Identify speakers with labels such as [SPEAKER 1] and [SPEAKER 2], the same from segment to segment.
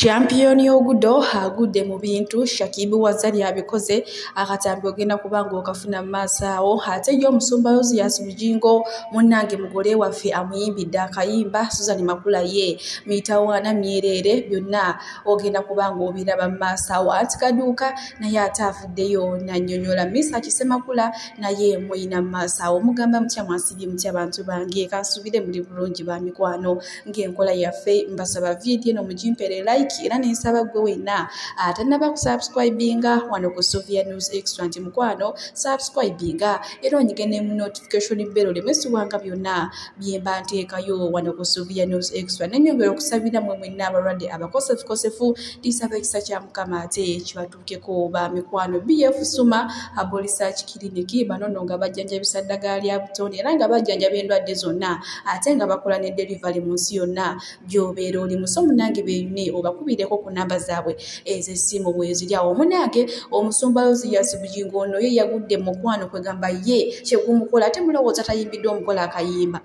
[SPEAKER 1] Champion Ogudo agudde mu bintu Shakibu Wazali abikoze akatambi ogenda kubanga okafuna mu maaso awo. Ate ye omusumba Ozias Bujingo munnange mugole waffe amuyimbidde akayimba Susan Makula ye mitawaana myerere byonna ogenda kubanga obiraba mu maaso awo. Anti Kaduuka naye ate avuddeyo nannyonnyola Misa Kisemakula naye muyina mu maaso awo. Mugamba mutya mwasibye mutya bantu bange, kansubire muli bulungi ba mikwano ng'enkola yaffe. Mbasaba vidiyo eno mugimpere like era nensaba gwe wenna atannaba kusubscribinga wano ku Sofia News Extra nti mukwano subscribinga era onyige ne notification bell oleme siwanga byonna byemba nteekayo wano ku Sofia News Extra. Nenyongera okusabira mmwe mwenna abalwadde abakosefukosefu, ndisaba ekisa kya Mukama ate kibatuukeko ba mikwano. BF Suma abolisa kiriniki bano nno nga bajjanjabisa ddagala lya butonde era nga bajjanjaba endwadde zonna ate nga bakola ne delivery mu nsi yonna gy'obeera oli. Muso munnange beeyune obakubireko ku namba zaabwe ez'essimu bweziri awo. Munnange omusumba Ozias Bujingo ono ye yagudde mu mukwano kwegamba ye kyegumukola ate mulowooza tayimbiddwa omukola akayimba.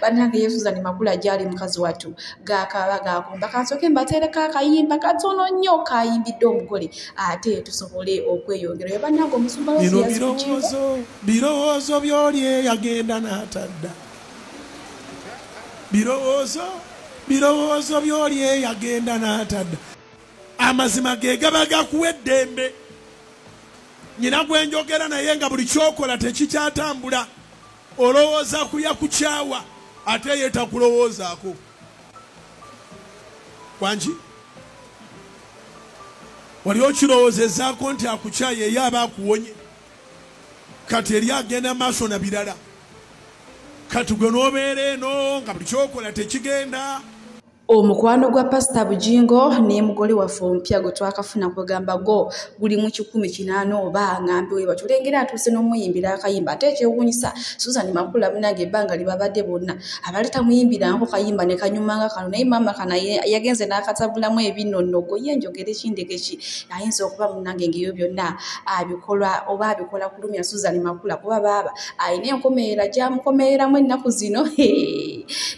[SPEAKER 1] Bannange ye Susan Makula gy'ali mukazi wattu gaakaaba gaakomba. Kansooke mbateereko akayimba katono nnyo kayimbiddwa omugole ate tusobole okweyongerayo. Bannange omusumba Ozias Bujingo
[SPEAKER 2] birowoozo by'oli eyagenda n'atadda, birowoozo by'oli eyagenda n'atadda. Amazima ge gaba gakuwa eddembe. Nyina gwe njogera naye nga buli kyokola tekikyatambula, olowooza kuya kukyawa ate ye takulowoozaako. Kwangi wali okirowoozezaako nti akukyaye ye aba akuwonye, kati eri agenda maaso na birala, kati gwe n'obeera eno nga buli kyokola tekigenda.
[SPEAKER 1] Omukwano gwa Pasita Bujingo ne mugole waffe omupya gwe twakafuna kwegamba go guli mu 180 oba ngambi we batulengera atuuse n'omuyimbira akayimba. Ate ekyewuunyisa Susan Makula munnange ebbanga lyebabadde bonna abali tamuyimbirangako kayimba ne kanyumanga kano, naye maama kano yagenze n'akatabulamu ebinonnogo. Ye njogere kindege ki ayinza okuba munnange ng'ebyo byonna abikola oba abikola kulumya Susan Makula kuba baaba alina enkomerera gy'amukomereramu ennaku zino.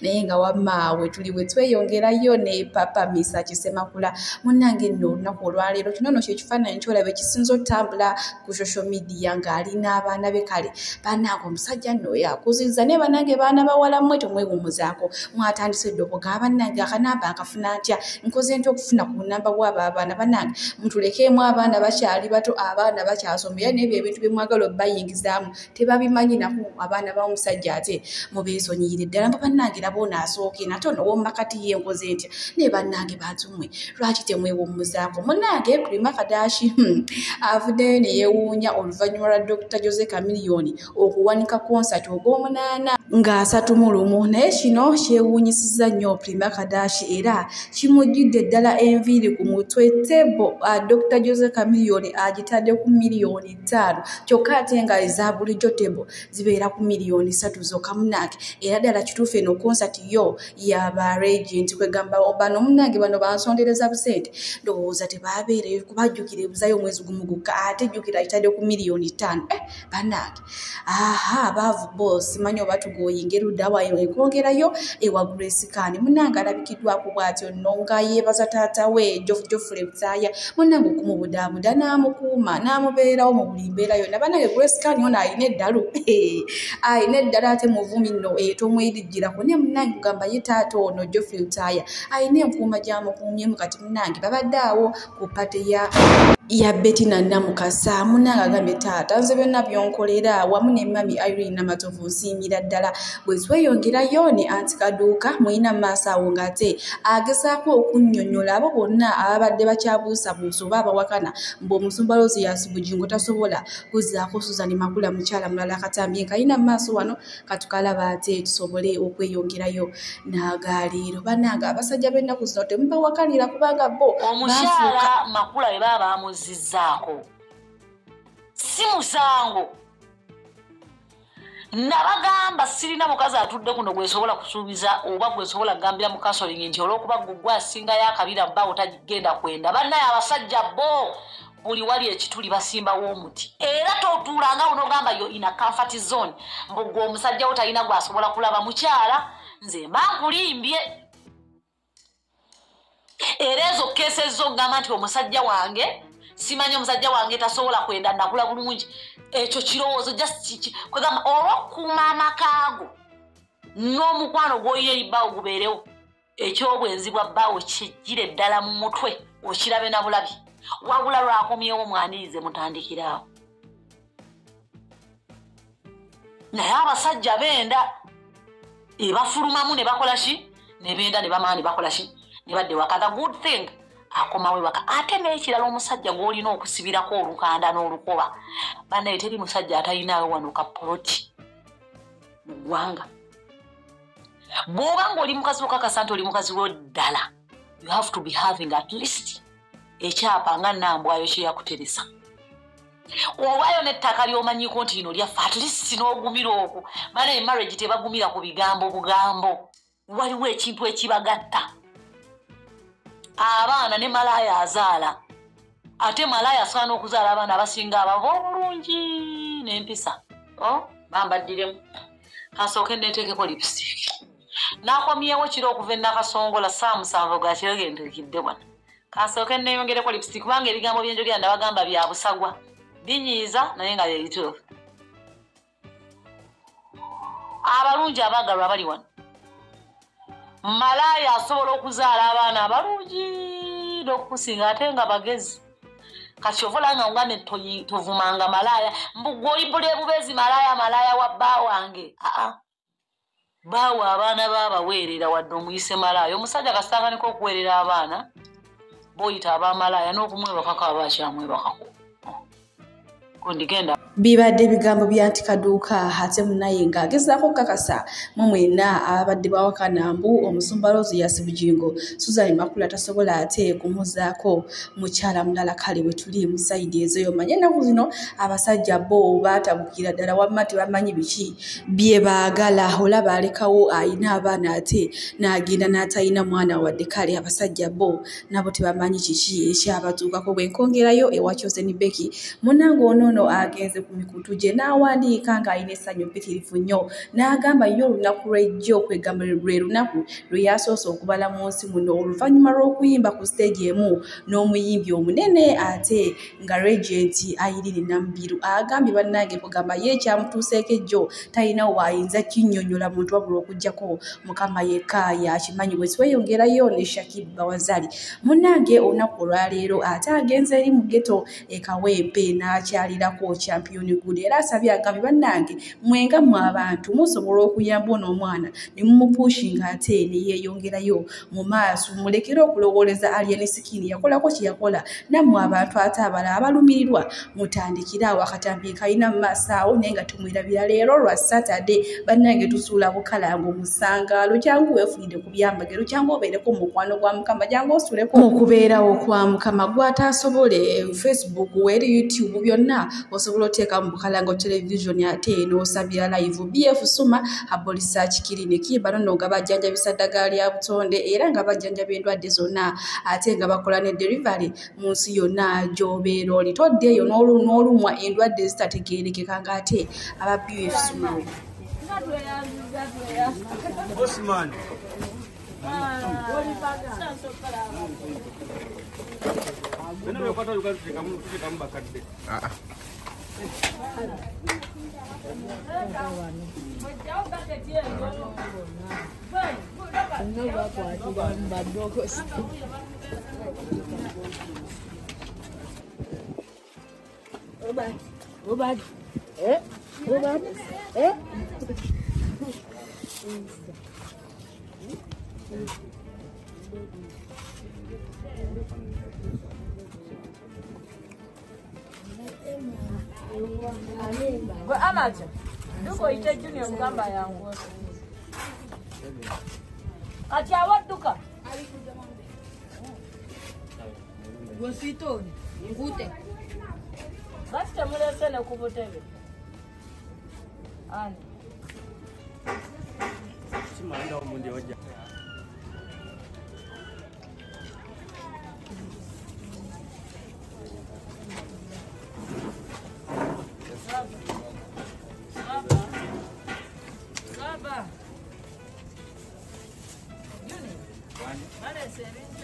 [SPEAKER 1] Naye nga wamma we tuli we tweyongera yo ne Papa Misa Kisemakula munnange nno olunaku olwaleero kino nno kyekifaananyi kyolaba ekisinza otambula ku social media ng'alina abaana be. Kale bannange omusajja nno yakuzizza naye bannange baana bawala mmwe temwewummuzaako, mwatandise dda okugamba bannange akanamba akafuna ntya, nkoze ntya okufuna ku namba bw'abo abaana. Bannange mutulekeemu abaana bakyali bato, abaana bakyasoma era n'ebyo ebintu bye mwagala obbayingizaamu tebabimanyi naku abaana b'omusajja ate mubeesonyiyire ddala. Mbu bannange nabo ono asooke nate ono ow'omu ye nkoze ntya, naye bannange bantu mmwe lwaki temwewummuzaako. Munnange Prima Kadashi avuddeyo ne yeewuunya oluvannyuma lwa Dr. Jose Chameleone okuwanika konsati ogw'omunaana nga31, naye kino kyewuunyisizza nnyo Prima Kadashi era kimujjidde ddala enviiri ku mutwe. Tebo Dr. Jose Chameleone agitadde ku 5 millioni kyokka ate nga eza bulijjo tebo zibeera ku 3 miliyoni zokka. Munnange era ddala kituufu eno konsati yo yaba regent kwegamba bano munnange bano bansondereza busente, ndowooza tebaabeereyo kubajjukira ebuzayo omwezi gumu gwokka ate jjukira kitadde ku 5 miliyoni. Bannange aha abaavu bo simanyi oba tugoyinga erudda wa enkwongerayo ewa Grace Khan. Munnange alabikiddwako bw'atyo nno nga yeebaza taata we Geoffrey Lutaaya munnange okumubudaabuda n'amukuuma n'amubeerawo mu buli mbeera yonna. Bannange Grace Khan ono alina eddalu, alina eddala ate muvumi nno tomwerijjirako. Naye munnange kugamba ye taata ono Geoffrey Lutaaya alina enkuuma gy'amukuumyemu. Kati munnange babadde awo ku party ya Betty Namukasa. Munnange agambye taata nze byonna byonkolera wamu ne mami Irene Namatovu nsiimira ddala. Bwe tweyongerayo ne Anti Kaduuka muyina mu maaso awo ng'ate agezaako okunnyonnyola abo bonna ababadde bakyabuusabuusa oba abawakana mbu omusumba Ozias Bujingo tasobola kuzzaako Susan Makula mukyala mulala. Akatambi nkayina mu maaso wano katukalaba ate tusobole okweyongerayo n'agaaleero. Bannange abasajja b'ennaku zino temubawakanira kubanga bo
[SPEAKER 3] omukyala Makula bwe baba bamuzizzaako si musango. Nabagamba sirina mukazi atudde kuno gwesobola kusuubiza oba gwesobola kugambira mu counseling nti olw'okuba gwe asingayo akabira bbaawo tagenda kwenda. Bannaye abasajja bo buli wali ekituli basimbawo omuti, era totuulanga n'ogamba yo ina comfort zone mbu gwe omusajja wo talina gwasobola kulaba mukyala. Nze mba nkulimbye. Era ezo kese z'ogamba nti omusajja wange simanyi, omusajja wange tasobola kwenda, nakula bulungi, ekyo kirowoozo just kwegamba olw'okukuuma amakaago n'omukwano gw'olina eri bbaawo gubeerewo. Ekyobwenzi bwa bbaawo kijjire ddala mu mutwe, okirabe na bulabi. Wabula lwakomyewo mwanirize, mutandikiraawo. Naye abasajja benda, ebafulumamu ne bakola ki, ne benda ne bamala ne bakola ki, ne badda ewaka. The good thing, akomawo ewaka. Ate n'ekirala, omusajja gw'olina okusibirako olukanda n'olukoba, bannaye, teri musajja atalinaawo wano ka poloti mu ggwanga. Bw'oba ng'oli mukazi, okakasa nti oli mukazi wo ddala, you have to be having at least ekyapa nga Nambwayo kye yakuteresa, obayo n'ettaka ly'omanyiko nti lino lyaffe, at least n'ogumira okwo. Banaye, marriage tebagumira ku bigambo bugambo, waliwo ekintu ekibagatta. Abaana, ne malaaya azaala, ate malaaya asobola n'okuzaala abaana abasinga ababa obulungi n'empisa. Oh, bambaddiremu, kasooke neteekeko lipstick. Nakomyewo kiro okuva enakasongola saa 7 ga kiro, gentukidde wano. Kasooke neyongereko lipstick, kubanga ebigambo byenjogera ndabagamba bya busagwa, binyiiza, naye nga byebituufu. Abalungi abaagalwa abali wano, malaaya asobola okuzaala abaana abalungi n'okukusinga, ate nga bagezi. Kati ovola nga ngambe tovumanga malaaya, mbu gwoyimbula ebubeezi malaaya, malaaya wa bba wange. Aa, baawe abaana baabaweerera, wadde omuyise malaaya. Omusajja kasitakanika okuweerera abaana boyita abamalaaya, n'okumwebakako aba akyamwebakako. Kundigenda.
[SPEAKER 1] Bibadde bigambo bya nti Kaduuka, ate munaye ng'agezaako okukakasa mu mwenna ababadde bawakana mbu omusumba Aloysius Bugingo Susan Makula tasobola ate kumuzaako mukyala mulala. Kale bwe tuli mu side ezo, manye ennaku zino abasajja bo baatabukira ddala, wamma tebamanyi biki bye baagala. Olaba alekawo ayina abaana, ate n'agenda n'atalina mwana wadde. Kale abasajja bo nabo tebamanyi kiki ekyabatuukako. Bwe nkongerayo ewa Chosen Becky, munnange ono ono agenze ku mikutu gye n'awandiika ng'alina essanyu ppitirivu nnyo, n'agamba ye olunaku lw'ejjo okwegamba lwe lunaku lwe yasoose okubala mu nsi muno, oluvannyuma lw'okuyimba ku siteegi emu n'omuyimbi omunene ate nga Regent Irene Namubiru. Agambye bannange kugamba ye ekyamutuuseeko ejjo talina waayinza kinnyonnyola muntu, wabula okuggyako Mukama yekka yakimanyi. Bwe tweyongerayo ne Shakib Bawazali, munnange olunaku olwaleero ate agenze eri mu ghetto e Kawempe n'akyalirako Champion Good, era asabye, agambye bannange mwenga mmwe abantu musobola okuyamba ono omwana ne mumupushinga ate ne yeeyongerayo mu maaso, mulekere okulowooleza Alien Skin yakolako kye yakola. Nammwe abantu ate abalala abalumirirwa, mutandikire awo, akatambi kalina mu maaso awo. Naye nga tumwerabira, leero lwa Saturday, bannange tusuula bukalango musangaalo. Jangu weefunire ku byambagero, jangu obeereko mu mukwano gwa Mukama, jangu osuleko mu kubeerawo kwa Mukama. Gw'ataasobole, Facebook weeri, YouTube, byonna osobola oteeka mu Bukalango Television ate n'osabira live. BF Suma Herbal Research Clinic, bano nno nga bajjanjabisa ddagala lya butonde, era nga bajjanjaba endwadde zonna, ate nga bakola ne delivery mu nsi yonna gy'obeera oli. Todde eyo n'olumwa endwadde ezitategeerekeka, ng'ate aba BF Suma.
[SPEAKER 4] Osman. Bino byokwata tuteekamu bakadde.
[SPEAKER 5] Robert, Robert, eh? Robert, eh?
[SPEAKER 6] Gwe Amaja, dduka oyite Junior, mugamba yangu. Kati awo dduka.
[SPEAKER 5] Gwe sitoni, nkute.
[SPEAKER 6] Lwaki temuleese ne ku butebe? Ani?
[SPEAKER 4] Kimanda omundi wajja.
[SPEAKER 6] Saba. Junior. Baleese ebintu.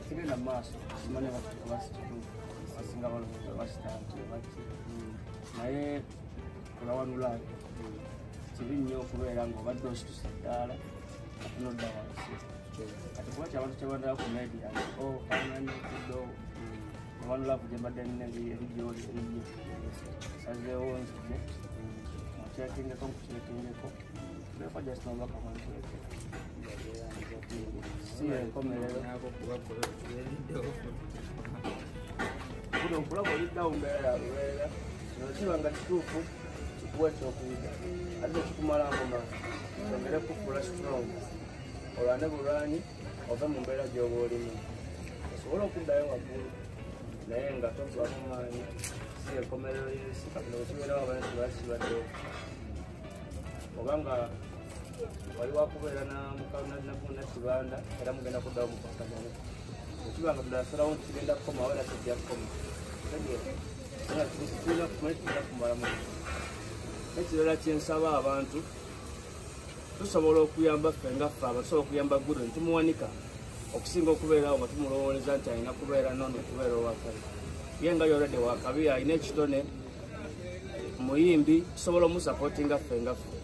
[SPEAKER 4] Sigenda maaso simanya basinga balowooza basitante baki naye kulawanula kibi nnyo okubeera ng'obadde ositusa ddaala ate n'odda wansi kati kuba kyabantu kyebandala ku media nti faananyi okudda owanulavu gye mbadde nina eri gyoli erijje sazeewo nzije nkyetingeko nkukyetingeko beeko just n'obubaka bwankulekera si enkomerero buli okulaba oliddawo mbeera ya lubeerera kino kiba nga kituufu kikuwa ekyokuyiga ate tekikumalamu maanyi kyongere kufuula strong olwane bulwanyi ove mu mbeera gy'oba olimu osobole okuddayo waggulu naye nga toggwamu maanyi si enkomerero y'ensi kati bwe kibeerawo abantu lwaki kibaddewo obanga wali wakubeera na Kibanda era mugenda kuddawo mukwatagane ekiba nga tunasalawo nti kigenda kukomawo era kijja kukoma tulina kumala kumalamu ekirala kyensaba abantu tusobola okuyamba ffe nga ffe abasobola okuyamba Gudo ne tumuwanika okusinga okubeerawo nga tumulowooleza nti alina kubeera nono okubeera owakabi ye nga yolredde wakabi alina ekitone muyimbi tusobola omusapootinga ffe nga ffe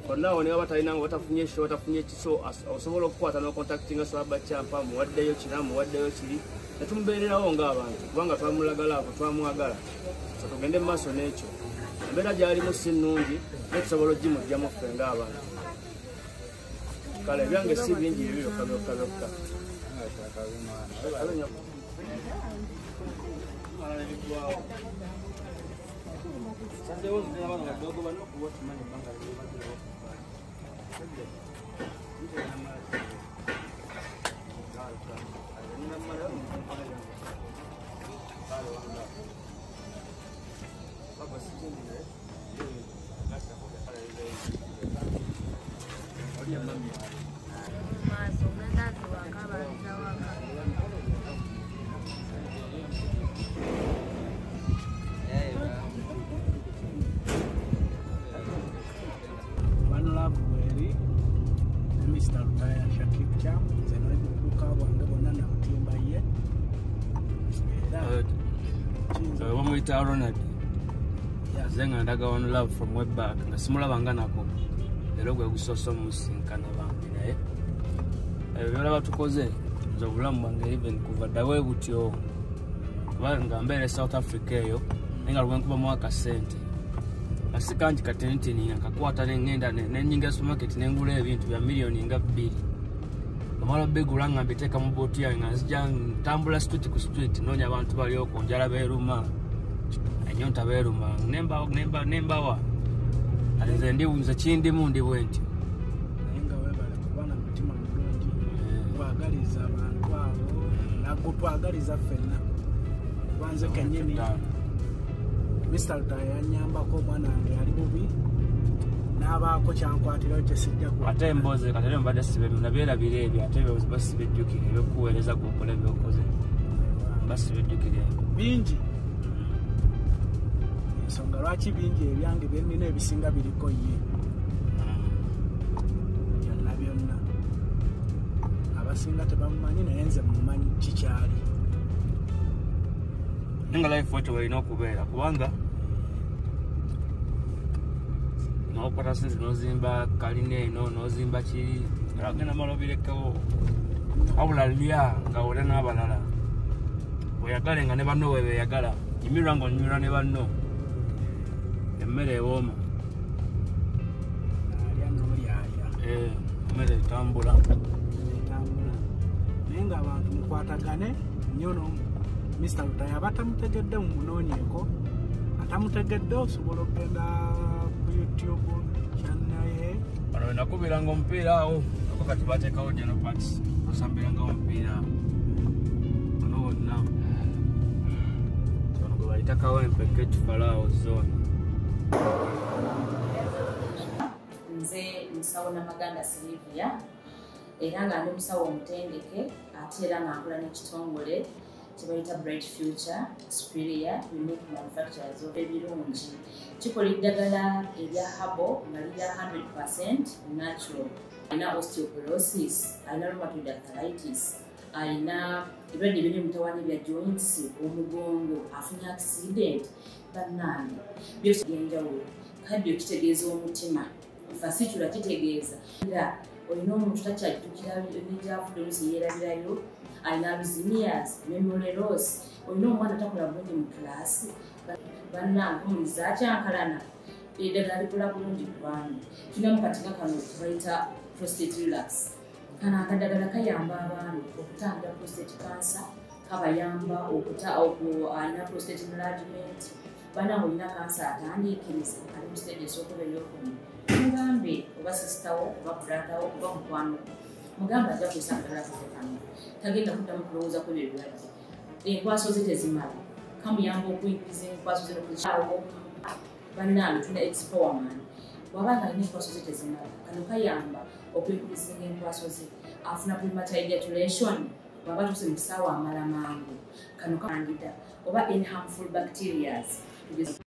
[SPEAKER 4] konna awo ne baba talina nga batafunye show batafunye kiso osobola okukwata n'okontaktinga Swaba Champa muwaddeyo kira muwaddeyo kiri ne tumubeererawo ng'abantu kubanga twamulagala abo twamwagala so tugende mu maaso n'ekyo embeera gy'alimu si nnungi naye tusobola ogimuggyamu ffe ng'abantu kale ebyange si bingi ebyo byokka byokka byokka
[SPEAKER 7] Bamuyita Ronald nze nga ndaga One Love from way back nga simulabanga nako leero gwe gusoose omusinkana bambi naye ebyo byolaba tukoze nze obulamu bwange even kuva dda bwe butyo kuba nga mbeera e South Africa eyo naye nga lwenkubamu akasente nga si kangi katinitini nga nkakwata nengenda nenyingira supermarket nengula ebintu bya miliyoni nga 2 omala bigula nga mbiteeka mu booti yange nga nzija ntambula street ku street noonya abantu bali okwo njala beeruma enyonta beeruma nembawa ate nze ndi nze kindimu ndi bwe ntyo
[SPEAKER 8] naye nga weebale kuba na mutima mulungi gwagaliza abantu abo nagutwagaliza ffenna kuba nze kennyini Mr. Lutaya yanyambako omwana wange ali bubi n'abaako kyankwatirayo kye sijja ku
[SPEAKER 7] ate emboozi kati era mbadde nabyerabira ebyo ate basibejjukira ebyokuweereza gwokola ebyokoze basibejjukira ebyo
[SPEAKER 8] bingi ensonga lwaki bingi ebyange byennina ebisinga biriko ye byonna byonna abasinga tebamumanyi naye nze mumanyi kikyali
[SPEAKER 7] naye nga life wetyo welina okubeera kubanga nokwata sente nozimba kalina eno nozimba kiri agenda mala obirekewo wabula lya nga olya n'abalala oyagale nga ne banno webeeyagala nyimirwa nga onyumirwa ne banno emmere ewooma
[SPEAKER 8] alya n'olyalya
[SPEAKER 7] emmere etambula
[SPEAKER 8] naye ng'abantu mukwatagane nnyo Mr. Lutaya abatamutegedde mumunoonyeeko atamutegedde osobola okugenda ku YouTube channel ye
[SPEAKER 7] wano nakubiranga omupiira awo ako kati bateekawo General Parks osambiranga omupiira wano wonna wano gwe bayita Kawempe Gate Falaawo zone.
[SPEAKER 9] Nze musawo Namaganda Sylvia Era nga ndi musawo omutendeke ate era nga nkola n'ekitongole kye bayita Bright Future Superior Unique Manufacturers of ebirungi. Kikola eddagala erya herbal nga lirya 100% natural. Alina osteoporosis, alina rheumatoid arthritis, alina ebirwadde ebiri mutawaanya bya joints, omugongo, afunye accident, bannange byose byenjawulo. Kaddio kitegeeza omutima, fasitula kitegeeza era olina omuntu takyajjukira n'egyavudde oluusi yeerabirayo, alina Alzheimer's, memory loss, olina omwana takola bulungi mu kilaasi, bannange omuli zaakyankalana, eddagala likola bulungi ku baami. Tulinamu kati nga kano kebayita prostate relax. Kano akadagala kayamba abaami okutangira prostate cancer, kabayamba alina prostate enlargement, bannange olina kansa atandiikiriza ali mu stage esooka oba ey'okubiri, mugambe oba sisitawo oba brotherwo oba mukwano gwo, mugambe ajja kukozesa akadagala kaffe kano, tagenda kuddamu kulowooza ku ebyo ebirwadde. Enkwaso ze tezimala, kamuyamba okuyigiriza enkwaso ze n'okuzikyawo. Bannange tulina expowerman, bw'aba nga alina enkwaso ze tezimala, kano kayamba okuyigiriza enkwaso ze, afuna premature ejaculation, bw'aba atuuse mu ssaawa amala mangu, kano kandida oba any harmful bacterias.